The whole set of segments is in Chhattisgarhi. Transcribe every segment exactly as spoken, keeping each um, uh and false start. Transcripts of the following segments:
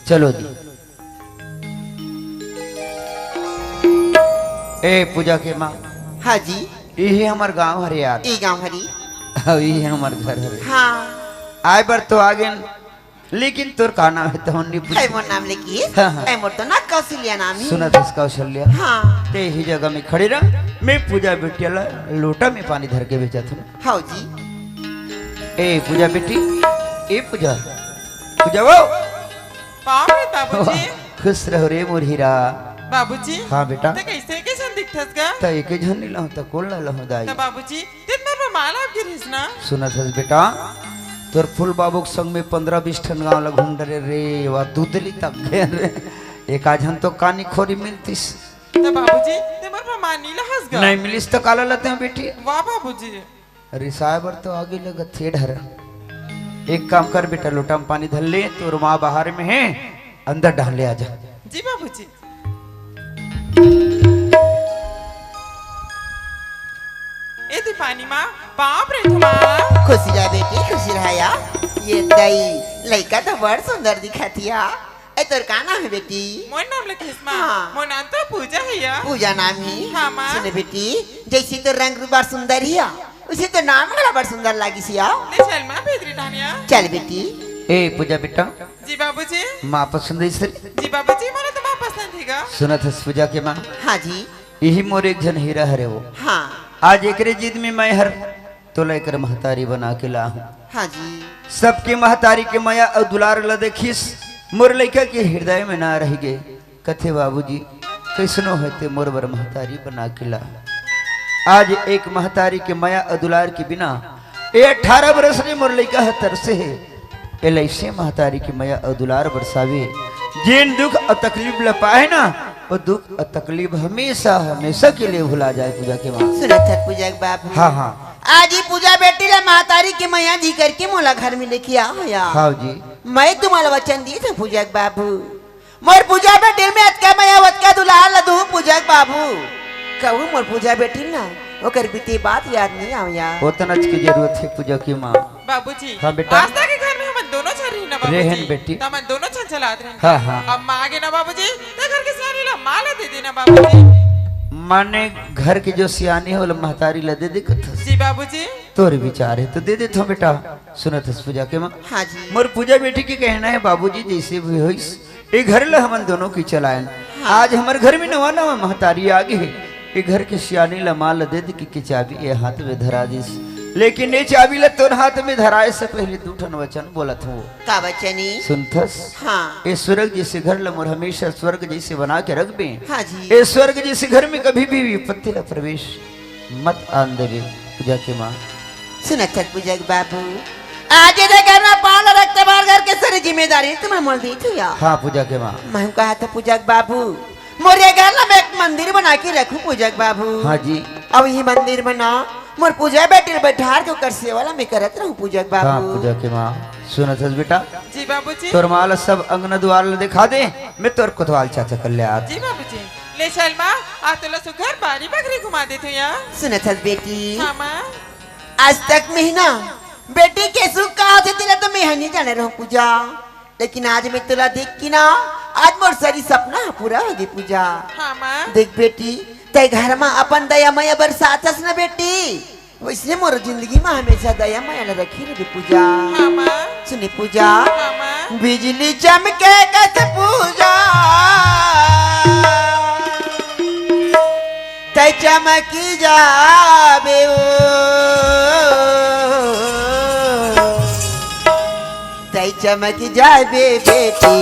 चलो जी। ए पूजा के माँ, हाँ जी। इही हमर गांव हरे यार। ई गांव हरी। अउ इही हमर घर हरे। हाँ। आए बर तो आ गेन, लेकिन तोर का नाम हे, तहन नहीं पूछ। है मोर नाम लेके। हाँ, हाँ। है मोर तो ना कौशल्या नाम ही। सुनत हस कौशल्या? हाँ। ते ही जगह में खड़े रह, मैं पूजा बिटिया ला लोटा में पानी धर के भेजत हूँ। हाँ जी। ए पूजा बेटी, ए पूजा, पूजा वो। पाँव में बाबूजी। खुश रहो रे मोर हीरा। बाबूजी। हाँ बेटा। ते कैसे के झन दिखथस गा? त एके झन नहीं लहूँ त कोन ला लहूँ दाई? त बाबूजी, ते मोर बर माला गिरिस ना? सुनत हस बेटा, तोर फूल बाबू के संग में पंद्रह बीस ठन गांव ला घूम डरे रे, वा दूतली तक गए रे। एक आझन तो कानी खोरी मिलतिस। त बाबूजी, ते मोर बर माला नहीं लहस गा? नहीं मिलिस त काला लते बेटी। वाह बाबूजी। रिसाए बर तो आगे लगत हे डर। एक काम कर बेटा, लोटा में पानी धर ले, तोर माँ बाहर में हे, अंदर डाल ले आजा। जी बाबूजी। ए दे पानी माँ, बाप रे तुम्हार। खुशी रह बेटी, खुशी रह या। ये दई, लइका तो बड़ सुंदर दिखत हिया। ए, तोर का नाम हे बेटी? मोर नाम लखिस माँ। हाँ। मोर नाम तो पूजा हे या। पूजा नाम ही? हाँ माँ। सुने बेटी, जैसे तो रंग रूप बड़ सुंदर हिया, उसे तो नाम घला बड़ सुंदर लागिस या। ले चल माँ भीतरी डानिया। चल बेटी। ए पूजा बेटा। जी बाबूजी। माँ पसंद हे सर। जी बाबूजी, मोला तो माँ पसंद हे गा। सुनत हस पूजा के माँ? हाँ जी। इही मोर एक झन हीरा हरे वो। हाँ। आज एकरे जिद में मैं हर तोला एकर महतारी बना के ला हूँ। हाँ जी। सबके महतारी के मया अउ दुलार ल देखिस, मोर लइका के हृदय में ना रह गे। कथे, "बाबूजी, कइसनो होय ते मोर बर महतारी बना के ला।" आज एक महतारी के मया अउ दुलार के बिना ए अठारह बरस ले मोर लइका ह तरसे हे। ए लइसे महतारी के मया अउ दुलार बरसावे, जेन दुख अउ तकलीफ ल पाए ना, वो दुख अउ तकलीफ हमेशा, हमेशा के लिए भुला जाए। पूजा के माँ। सुनत हस पूजा के बाबू। हाँ, हाँ। आज ही पूजा बेटी ला महतारी के मया जी करके मोला घर में लेके आओ या। हाँ जी। मैं तुम्हारा वचन दी था पूजा के बाबू, मोर पूजा बेटी में अतका मया, अतका दुलार ला दूँ पूजा के बाबू। कहूँ मोर पूजा बेटी ना, ओकर बीती बात याद नहीं आवे या। ओतनच की जरूरत हे पूजा के माँ। बाबूजी, हाँ बेटा। आज तक के घर में हमन दोनों झन रहिन ना बाबूजी। रहेन बेटी। त हमन दोनों झन चलात रहेन। हाँ, हाँ। अब माँ आगे ना बाबूजी, त घर के सियानी ला माँ ला दे देना बाबूजी। माने घर के जो सियानी हे, ओला महतारी ला दे दे कथस। जी बाबूजी। तोर विचार हे तो दे देथों बेटा। सुनत हस पूजा के माँ? हाँ जी। मोर पूजा बेटी के कहना हे, बाबूजी जैसे भी होइस, ए घर ला हमन दोनों की चलाएन। हाँ। आज हमर घर में नवा नवा महतारी आ गे हे, ए घर के सियानी ला माँ ला दे दे के, के चाबी ए हाथ में धरा दिस। लेकिन ए चाबी ला तोर हाथ में धराए से पहले दू ठन वचन बोलत हूँ। का वचन ए? सुनथस? हाँ। ए स्वर्ग जैसे घर ला मोर हमेशा स्वर्ग जैसे बना के रखबे। हाँ जी। ए स्वर्ग जैसे घर में कभी भी विपत्ति ला प्रवेश मत आन देबे पूजा के माँ। सुनत हस पूजा के बाबू, आज ये घर में पाँव ला रखते बार घर के सारी जिम्मेदारी तुम्हें मोल दी थी या। हाँ पूजा के माँ। मैं कहा था पूजा के बाबू, मोर ये घर ला मैं एक मंदिर बना के रखूं पूजा के बाबू। हाँ जी। अब ये मंदिर बना, मोर पूजा बेटी ला बैठार के ओकर सेवा ला मैं करत रहूं पूजा के बाबू। हाँ पूजा के माँ। सुनत हस बेटा? जी बाबूजी। तोर माँ ला सब अंगना द्वार ला दिखा दे, मैं तोर कोतवाल चाचा कर ले आत। जी बाबूजी। ले चल माँ, आज तोला सुघर बारी बखरी घुमा देथों या। सुनत हस बेटी? हाँ माँ। आज तक में ही ना बेटी के सुख का होथे तेला तो मैं ह नहीं जाने रहूं पूजा, लेकिन आज मैं तोला देख के ना, आज मोर सारी सपना ह पूरा हो गे पूजा। हाँ माँ। देख बेटी, तै घर मा अपन दया मया बरसात हस ना बेटी, वैसने मोर जिंदगी मा हमेशा दया मया ला रखे रहिबे पूजा। हाँ माँ। सुने पूजा। हाँ माँ। बिजली चमके कस पूजा, तै चमक जाबे ओ, तै चमक जाबे बेटी।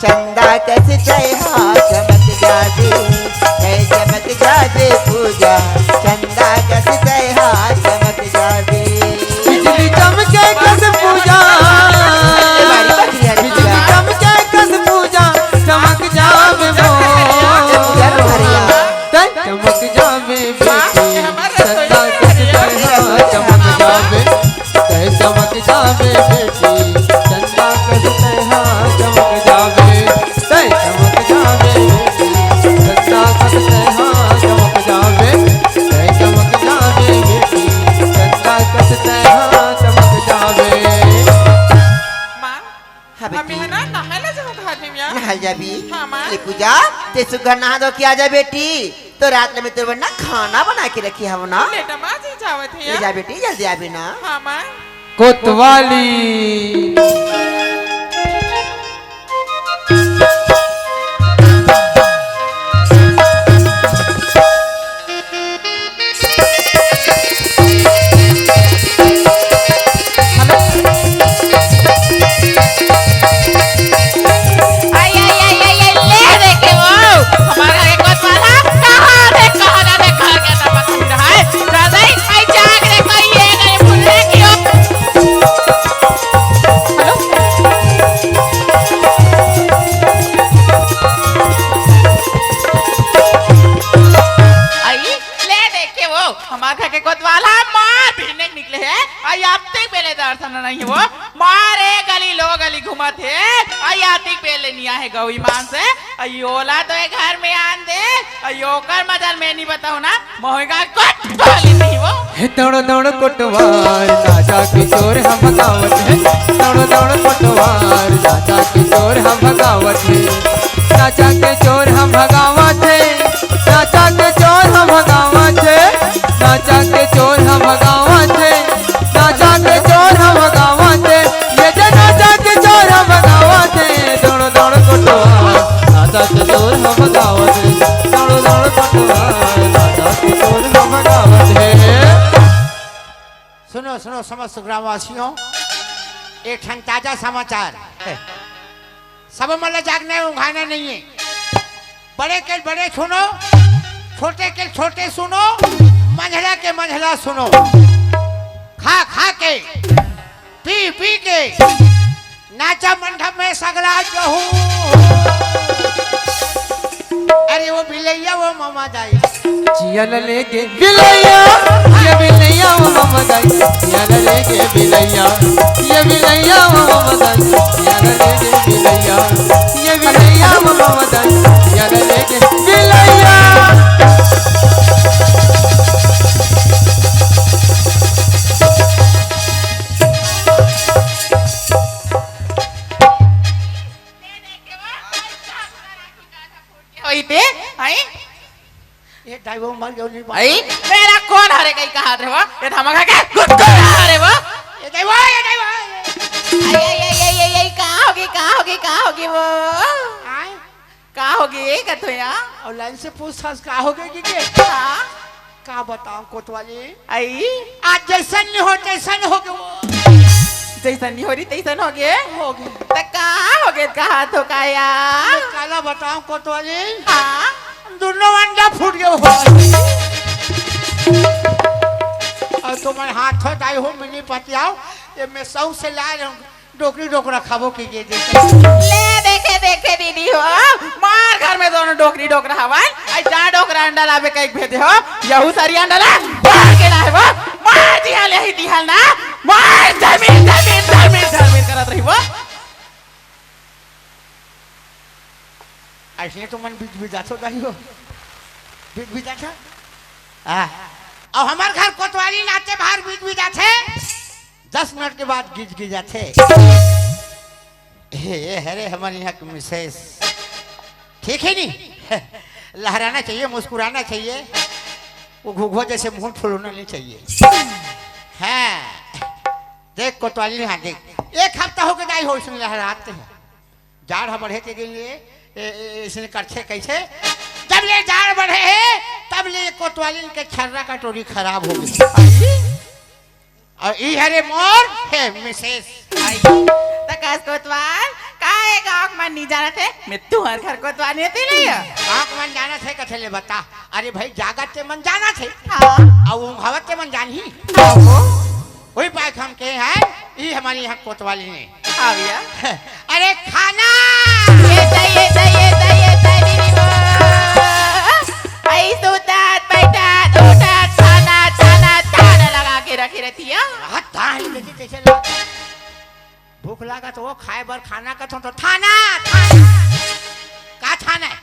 चंदा कस तै हा चमक जाबे, तै चमक जाबे पूजा, चंदा कस तै हा चमक जाबे। बिजली चमके कस पूजा, बिजली चमके कस पूजा, चमक जाबे मोर। तै चमक जाबे बेटी, चंदा कस तै हा चमक जाबे। तै चमक जाबे बेटी, चंदा कस तै हा चमक जाबे। तै चमक जाबे बेटी, चंदा कस तै हा चमक जाबे। तै चमक जाबे बेटी, चंदा कस चल जाबी। हाँ, माँ। ले पूजा, ते सुग्घर नहा धो के आ जा बेटी। तो रात ले मैं तोर बर ना खाना बना के रखे हव ना। बेटा, माँ जी जावत हे ले या? जा बेटी, जल्दी आबे ना। हाँ, माँ। कोतवाली। आई, आई, आई, आई, आई, ले देखे वो। हमार घर के कोतवाल ह, कहाँ रे, कहाँ ना रे, घर के तपत नहीं रहा है। दादा, आई जाग रे, कोई ये गए भूलने की हो। हेलो? आई, ले देखे वो, हमार घर के कोतवाल ह, मार भीड़ने के निकले है। आई, अब तक बेले दर्शन नहीं है वो। मारे गली लो गली घूमत हे, अउ यातिक बेल ले निया हे गऊ ईमान से, अउ ओला तो ए घर में आन दे, अउ ओकर मजल में नहीं बताओ ना, मोहेगा कोतवाली नहीं वो। हे दौड़ दौड़ कोटवार, राजा के चोर हम भगावत हे। दौड़ दौड़ कोटवार, राजा के चोर हम भगावत हे। राजा के चोर हम भगावत हे। राजा के चोर हम भगावत हे। राजा के चोर हम भगावत हे। राजा के चोर हम भगावत हे, ये जे राजा के चोर हम भगावत हे, दौड़ दौड़ कोटवार। राजा के चोर हम भगावत हे, दौड़ दौड़ कोटवार। राजा के चोर हम भगावत हे। सुनो, सुनो समस्त ग्रामवासियों, एक ठन ताजा समाचार हे। सब मन ला जागना हे, ऊँघाना नहीं हे। बड़े के बड़े सुनो, छोटे के छोटे सुनो, मंझला के मंझला सुनो। खा खा के, पी पी के, नाचा मंडप में सगला जहू। अरे वो बिलैया, वो मामा दाई। जिया ल लेके बिलैया, ये बिलैया वो मामा दाई। जिया ल लेके बिलैया, ये बिलैया वो मामा दाई। जिया ल लेके बिलैया, ये बिलैया वो मामा दाई। जिया ल लेके बिलैया। होई ते, आई? ये दाई वो मर गयो नहीं बात। आई? मेरा कौन हरे कहीं कहा रे वो? ये धमाका के कुत्ता हरे वो? ये दाई वो, ये दाई वो। आई, आई, आई, आई, आई, आई, कहाँ होगी, कहाँ होगी, कहाँ होगी वो? आए? कहाँ होगी ये कथो या? और लाइन से पूछ, सास कहाँ होगी कि के? हाँ? का बताओ कोतवाली? आई? आज जैसन नहीं हो, तैसन हो गयो। जैसन नहीं हो रही, तैसन हो गए? हो गए। त कहाँ हो गए, कहाँ तो का या? मैं काला बताओ कोतवाली? हाँ? दोनों अंडा फूट गए हो। और तुम्हारे हाथ हो दाई हो, मिनी पतियाओ, ये मैं सौ से ला रहा हूँ। डोकरी डोकरा खाबो की ये देखे। ले देखे, देखे दीदी हो, मार घर में दोनों डोकरी डोकरा हवन। आई जा डोकरा अंडा लाबे कई भेजे हो, यहू सारी अंडा ला, मार के लाए वो, मार दिया ले ही दिहल ना, मार जमीन, जमीन, जमीन, जमीन करत रही वो। ऐसने तो मन बिज बिजाथो दाई हो, बिज बिजाथा। आ, अब हमार घर कोतवाली नाते बाहर बिज बिजाथे। दस मिनट के बाद गिज गिजाथे। हे, ये हरे हमर यहाँ के मिसेस। ठीक है नी? लहराना चाहिए, मुस्कुराना चाहिए। वो घुघुआ जैसे मुंह फुलाना नहीं चाहिए। हाँ, देख कोतवाली, हाँ देख, एक हफ्ता हो गया दाई हो इसने लहराते हैं। जाड़ ह बढ़े के लिए, ए, ए, इसने करछे कैसे? जब ले जाड़ बढ़े हे, तब ले कोतवालिन के छर्रा कटोरी खराब हो गई। और ई हरे मोर हे मिसेस। आई। त कस कोतवाल, का ए गाँव के मन नहीं जानत हे? मैं तुहर घर कोतवाल नहीं होती नहीं है। गाँव के मन जानत हे, कथे ले बता। अरे भाई, जागत के मन जानत हे। हाँ। अउ ऊँघावत के मन जानही। हाँ वो। वही पाए हम के हैं, ई हमारी यहाँ कोतवाली ने। हाँ भैया। अरे खाना। ये दे, ये दे, ये दे, ये दे, दीदी वो। आई सूतात, बैठत, उठत, खाना, खाना, खाना लगा के रखी रहती है। हाँ, तान लेके कैसे लगा? भूख लागत हो, खाए बर खाना कथो तो थाना, थाना। का थाना है?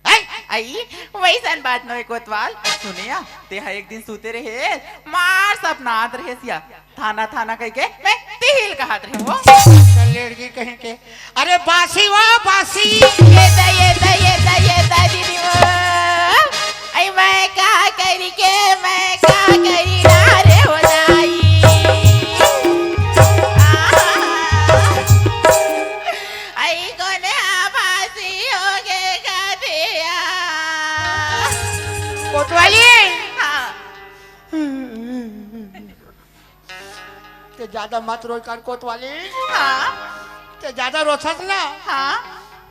हैं? आई, वैसन बात नोहे कोतवाल। सुने या, तेहा एक दिन सूते रहे, मार सपना आत रहे सिया। थाना, थाना कह के मैं हिल कहत रहे वो। त लेड़गी कहीं के, अरे बासी वो बासी। ये दा, ये दा, ये दा, ये दा दीदी वो। अई मैं का करी के, मैं का करी ना रे हो दाई। आहा। अई कोने आभासी हो गे का दिया। कोतवाली। हाँ। ते ज्यादा मत रोय कर कोतवाली। हाँ। ते ज्यादा रोथस ना। हाँ।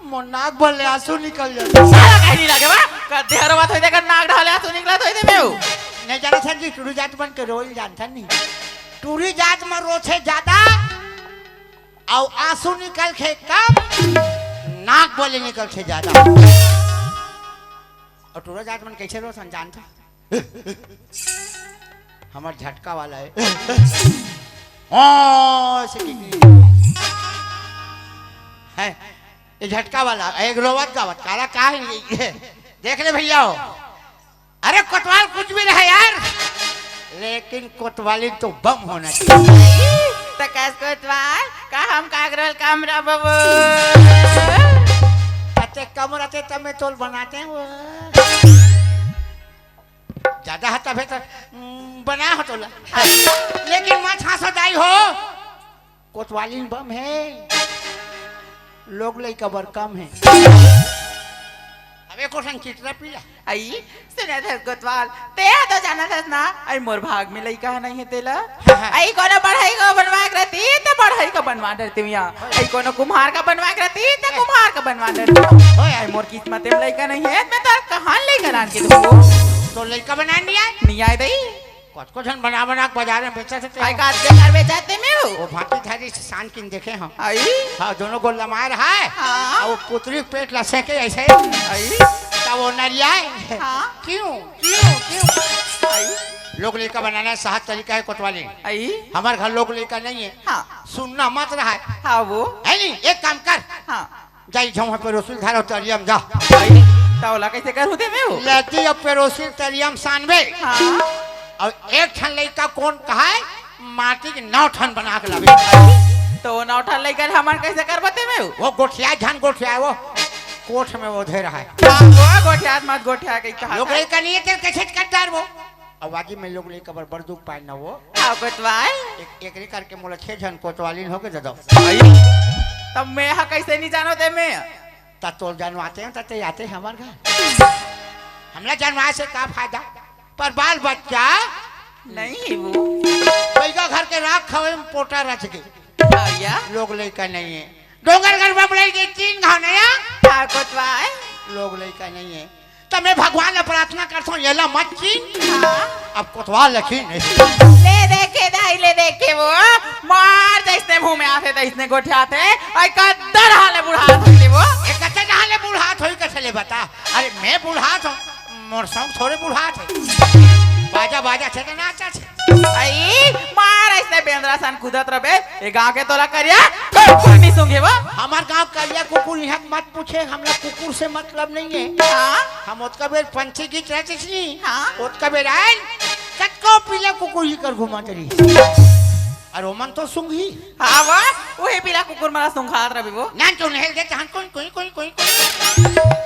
मोर नाक भर ले आंसू निकल जाथे। साला कहीं नहीं लगे बा। कर देहर बात होई दे, कर नाक ढाले आंसू निकलत होई दे मेऊ। नहीं जानथन जी, टूरी जात मन के रोई जानथन नहीं। टूरी जात मन रोथे ज्यादा, अउ आंसू निकलथे कम, नाक भर ले निकलथे ज्यादा। अउ टूरा जात मन कइसे रोथन जानथन? हमर झटका वाला हे। हाँ, ऐसे की, की। हे, ये झटका वाला, एक रोवत गावत, काला का हे ये? देख ले भइया हो। अरे कोतवाल कुछ भी रहे यार, लेकिन कोतवालिन तो बम होना चाहिए। त कस कोतवाल, का हम कागरोल काम रहा बाबू? तते कम रहते तब मैं तोल बनाते हैं वो। ज्यादा हता भे तो, हम्म, बना हो तोला। लेकिन मत हंसो दाई हो, कोतवालिन बम हे, लोग लइका बर कम हे। अबे को संग चिटरा पीला। अई, सुनत हस कोतवाल, ते ह तो जानत हस ना, अई मोर भाग में लइका ह नहीं हे तेला। अई कोनो बढ़ई का बनवा के रहती, त बढ़ई का बनवा डरती मिया। अई कोनो कुम्हार का बनवा के रहती, त कुम्हार का बनवा डरती। ओए, अई मोर किस्मत में लइका नहीं हे, मैं तो कहाँ लइका लान के दूँ? तो लइका बना नहीं आए? नहीं आए दई। कतको झन बना बना के बाजार में बेचत हे ते। अई का बेकार बेचत हे मेऊ? वो भाटी थारी से सान किन देखे हम। अई? हाँ, दोनों गोल लमार है। हाँ। अउ वो पुतरी के पेट ला सेके ऐसे। अई? तब वो नरियाए। हाँ। क्यों? क्यों? क्यों? अई? लोग लइका बनाना हे, सहज तरीका हे कोतवाली। अई? हमर घर लोग लइका नहीं हे। हाँ। सुनना मत रहा हे। हाँ वो। हे नहीं? एक काम कर। हाँ। जाई झौंहा पेरोसी ल धरो तरिया म जा। भाई, त ओला कइसे करहूं ते मेऊ? लेती अब पेरोसी ल तरिया म सानबे। हाँ। अउ एक ठन लइका कोन कहय, माटी के नौ ठन बना के लाबे। त ओ नौ ठन लइका ल हमन कइसे करबो ते मेऊ? वो गोठियाय झन गोठियाय, वो कोठ में ओधे रहय। हाँ, वो गोठियात मत गोठिया कहि कहा लोग था। लइका नहीं हे, तेल कइसे कर डारबो? अउ आगी में लोग लइका बर बड़ दुख पाय न वो। हाँ, कोतवाल। एक, एकरे करके मोला छह झन कोतवालिन होके दे दो। अई, तब मैं ह कइसे नहीं जानो ते में? त तोल जानवाते हैं, त ते आते हैं हमर घर। हमला जानवाय से का फायदा? पर बाल बच्चा नहीं हे वो। बैगा घर के राख खवे में पोटा रच के। हाँ भैया। लोग लइका नहीं हे। डोंगरगढ़ बबलई के तीन घाव नया। हाँ, कोतवाल। लोग लइका नहीं हे। त मैं भगवान ला प्रार्थना करथों, एला मत चीन। हाँ। अब कोतवाल ला चीन। ले देखे दाई, ले देखे वो, मार जइसने मुंह में आथे, तइसने गोठियाथे। अई कद्दर हाले बुढ़ात होथे वो। ए, कच्चा कहाँ ले बुढ़ात होई, कइसे ले बता? अरे, मैं बुढ़ात हों, मोर संग थोड़े बुढ़ात हे। बाजा, बाजा छे त नाचा छे। अई, मार अइसने बेंदरा सन कूदत रबे, ए गांव के तोला करिया कुकुर नहीं सूंघे वो। हमर गांव करिया कुकुर इहाँ मत पूछे, हमला कुकुर से मतलब नहीं हे। हाँ? हम ओतका बेर पंछी गीत रहते नी, हाँ? ओतका बेर आयल, कतको पीला कुकुर ही कर घुमा तरी। अरे ओमन तो सूंघी। हाँ वो, वही पीला कुकुर मला सूंघात रबे वो। नान तो नहल दे तहन कोई, कोई, कोई, कोई, कोई।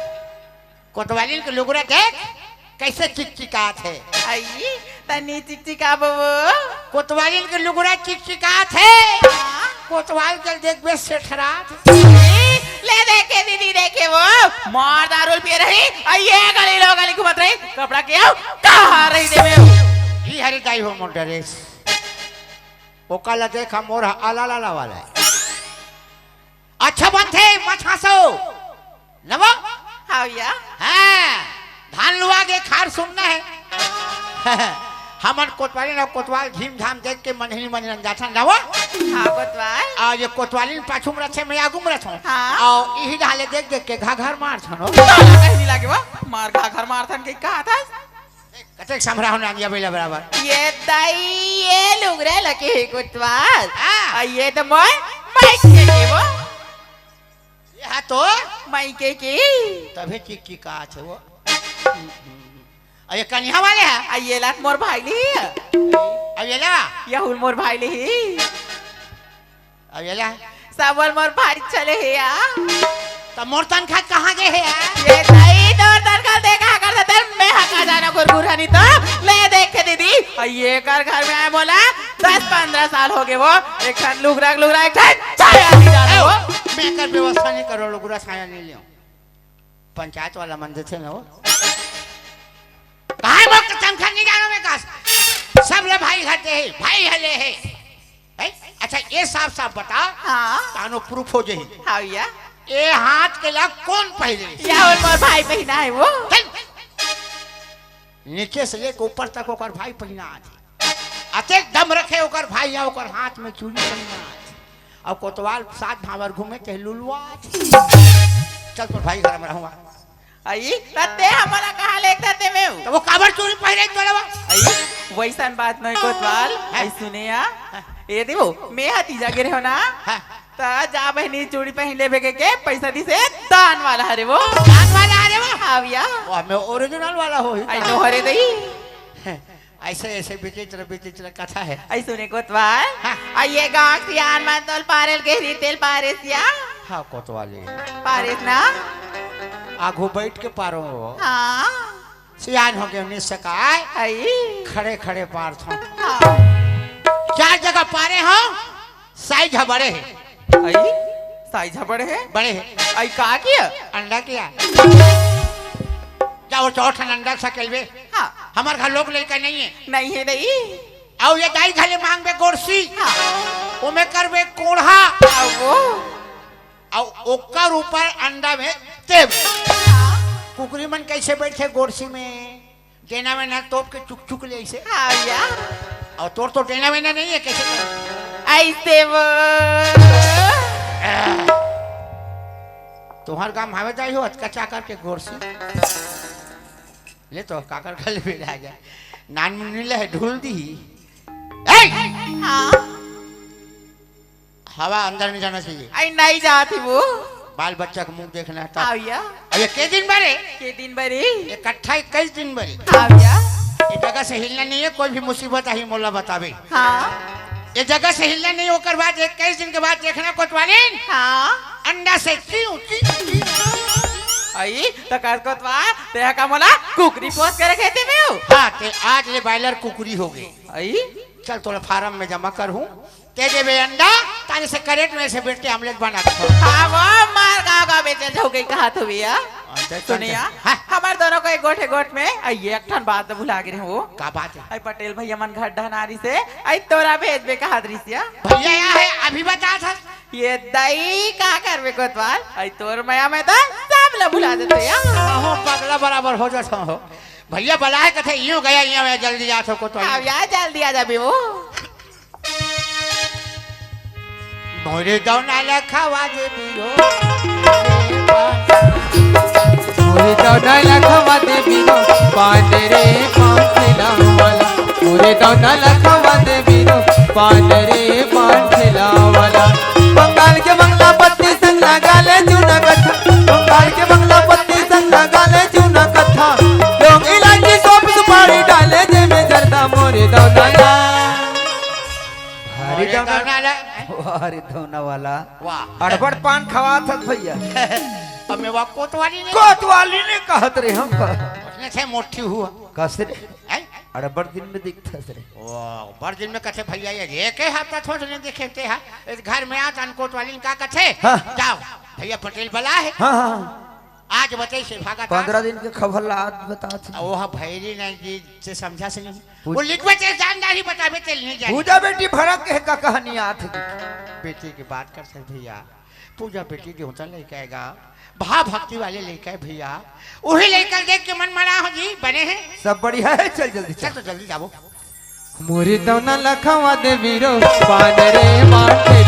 कोतवालिन के लुगरा देख, कइसे चिकचिकात हे। अई, तनी चिकचिका बबो। कोतवालिन के लुगरा चिकचिकात हे। हाँ। कोतवाल के देखबे सेठरात। अई, ले देखे दीदी, देखे वो, मार दारू पिए रही, अई ये गली लो गली घूमत रही, कपड़ा के आओ, कहाँ रही देवे हो? ई हरी दाई हो मोर ड्रेस। ओका ला देखा मोर आला लाला वाला हे। अच्छा बनथे, मत हंसो। नवा? हाँ भैया। हाँ, धान लुआ गे खार सुनना हे। हमन कोतवाली ना कोतवाल झीम झाम देख के मनही मन रंजाथन नवा। हाँ कोतवाल। आ ये कोतवाली पाछू में रथे, मैं आगू में रथों। हाँ। आ इही डाले देख देख के घाघर मारथन हो। कहीं नहीं लागे वो, मार घाघर मारथन के कहा था? कतेक समरा हो नांदिया बेला बराबर। ये दाई, ये लुगरा लगे हे कोतवाल। हाँ। आ ये तो मोर माइके के वो। ये हा तो माइके के। तभे चिकचिकात हे वो। अउ ये कनिहा वाले हे? आ ये लात मोर भाई ले ही। अउ ये ला? ये हुल मोर भाई ले ही। ये ला। सबल मोर भाई चले हे या। त मोर तनखा कहाँ गे हे या? ये दाई तोर तनखा देखा कर देते, मैं हका जाना गुरगुर हनी तो ले देखे दीदी। अउ ये कर घर में आए बोला, दस पन्द्रह साल हो गे वो, एक ठन लुगरा लुगरा एक ठन छाया नहीं जाना ए, वो। मैं कर व्यवस्था नहीं करो, लुगरा छाया नहीं लियो। पंचायत वाला मन देथे ना वो। काहे मोर तनखा नहीं जानो मैं कस? सब ले भाई घर दे हे, भाई हले हे। हैं? अच्छा, ये साफ साफ बता। हाँ। तानो proof हो जाही। हाँ भैया। ये हाथ के ला कौन पहिरे? या और मोर भाई पहिना हे वो। चल। नीचे से लेके ऊपर तक ओकर भाई पहिना आथे। अतेक दम रखे ओकर भाई या ओकर हाथ में चूड़ी पहिना आथे। अउ कोतवाल सात भांवर घूमे ते लुलवा आथे। चल तोर भाई घर में रहूंगा। अई, त ते हमला कहाँ लेके जाते में? त वो काबर चूड़ी पहिरे तोला बा? अई, वइसन बात नहीं कोतवाल। हाँ। अई सुने या। हाँ। ए देवो, मैं हा तीजा गे रहो ना। हाँ। त जा बहिनी चूड़ी पहिन लेबे के, के पैसा दिसे दान वाला हरे वो। दान वाला हरे वो? हाँ भैया। वो हमें original वाला होही। अई नो हरे दई। ऐसे ऐसे विचित्र विचित्र कथा है। अई सुने कोतवाल। हाँ। अई ये गांव सियान मन तोल पारेल गहरी तेल पारेस या। हाँ कोतवाली। पारेस ना? आगू बैठ के पारो हो। हाँ। सियान हो गए उन्नीस से का आए। अई। खड़े खड़े पारथो। हाँ। चार जगह पारे हो। साइज ह बड़े हे। अई, साइज ह बड़े हे? बड़े हे। अई, का किया? अंडा किया? जा वो चौठन अंडा सकेलबे। हाँ। हमर घर लोग लइका नहीं हे। नहीं हे, नहीं। अउ ये दाई घले मांगबे गोरसी। हाँ। ओमे करबे कोढ़ा। हाँ, वो। अउ ओकर ऊपर अंडा में तेब। हाँ। कुकरी मन कैसे बैठे गोरसी में? डेना वेना तोप के चुक चुक ले ऐसे। हाँ भैया। अउ तोर तो डेना वेना नहीं है, कैसे कर? ऐसे वो। तुम्हार गांव हावे जाई हो, अतका चाकर के गोरसी। ले तो काकर खा ले बेटा आ गया। नान मुन्नी ले ढूल दी। ए! हाँ। हवा अंदर नहीं जाना चाहिए। अई नहीं जात ही वो। बाल बच्चा के मुंह देखना है तब। हाँ भैया। अब ये के दिन बरे? के दिन बरे? इकट्ठा इक्कीस दिन बरे। हाँ भैया। ये जगह से हिलना नहीं है, कोई भी मुसीबत आई मोला बतावे। हाँ। ये जगह से हिलना नहीं, ओकर बाद इक्कीस दिन के बाद देखना कोतवालिन। हाँ। अंडा से क्यों, क्यों, क्यों? अई, त कर कोतवाल, ते हा का मोला कुकरी पोस के रखे थे मैं? हाँ, ते आज ले बॉयलर कुकरी हो गई। अई? चल तोला फार्म में जमा कर हूँ। ते देबे अंडा, ताने से करेट में से बेट के आमलेट बना के खाओ। हाँ, वो मार गाँव गाँव बेचे जाओ गई कहा तो भैया। अंडा सुनिया, चल। हाँ। हमार दोनों को एक गोठ, एक गोठ में, अई ये एक ठन बात तो भुला गे रहे हो। का बात है? अई पटेल भैया मन घर ढनारी से, अई तोरा भेजबे कहा दृश्य। भैया यहाँ है, अभी बता था। ये दई का करबे कोतवाल? अई तोर मया में तो सब ला भुला देते यार। अहो पगला बराबर हो जाता हो। भैया बला है कथे यूं गया, यूं मैं जल्दी जात हो कोतवाल। अब यार जल्दी आ जाबे वो। मोरे दौना लखवा दे बिरो। मोरे दौना लखवा दे बिरो, पान रे पान ठेला वाला। मोरे दौना लखवा दे बिरो, पान रे पान ठेला वाला। बंगाल के बंगला पत्ती संग लगा ले चूना कत्था। बंगाल के बंगला पत्ती संग लगा ले चूना कत्था। लौंग इलायची सौंफ सुपारी डाले जे में जर्दा मोरे दौना ला। भारी अरे दौना दौना ला। वाह रे दौना वाला। वाह। अड़बड़ पान खवात हस भैया। अब मैं वाह कोतवाली नहीं। कोतवाली नहीं कहत रे हम। उसने से मोटी हुआ। कस रे? हैं? अड़बड़ दिन में दिखता रे। वाह, बड़ दिन में कथे भैया ये एक ही हफ्ता छोड़ नहीं देखे ते हा। इस घर में आ तन कोतवाली का कथे। हाँ। जाओ, भैया पटेल बला है। हाँ, हाँ, हाँ। आज बचे से भागा था। पन्द्रह दिन के खबर ला आज बता थी। आ, वो हाँ भैरी नहीं जी से समझा से नहीं। पूछ- वो लिखबे ते जानदारी बताबे ते नहीं जाने। पूजा बेटी भड़क के का कहानी आत है। बेटी की बात कर सक भैया। पूजा बेटी देवता लेके आएगा, भाव भक्ति वाले लेके आए भैया। वही लेकर देख के मन मना हो जी, बने हैं। सब बढ़िया है, चल जल्दी चल चल। तो जल्दी जाओ। मुरी दौना लखवा दे बीरो, पान रे पान